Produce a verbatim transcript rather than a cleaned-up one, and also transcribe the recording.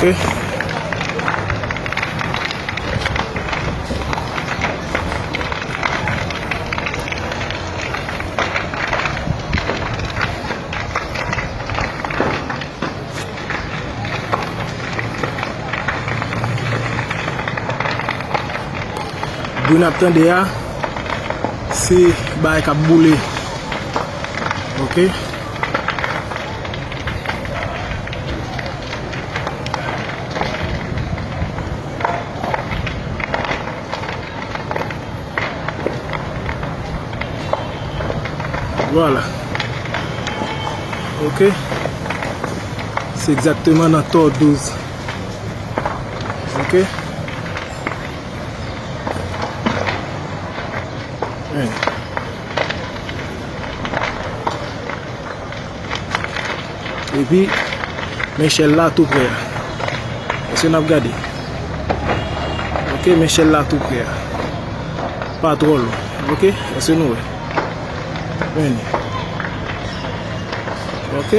Ok. Bri n ap tande a, se bagay k ap boule. Ok. Vwala. Ok. Se egzakteman nan Tò douz. Ok. Epi, men chèl la tou prè a. Èske n ap gade? Ok, men chèl la tou prè a. Pa twò lwen. Ok, èske nou wè? Men li. Ok.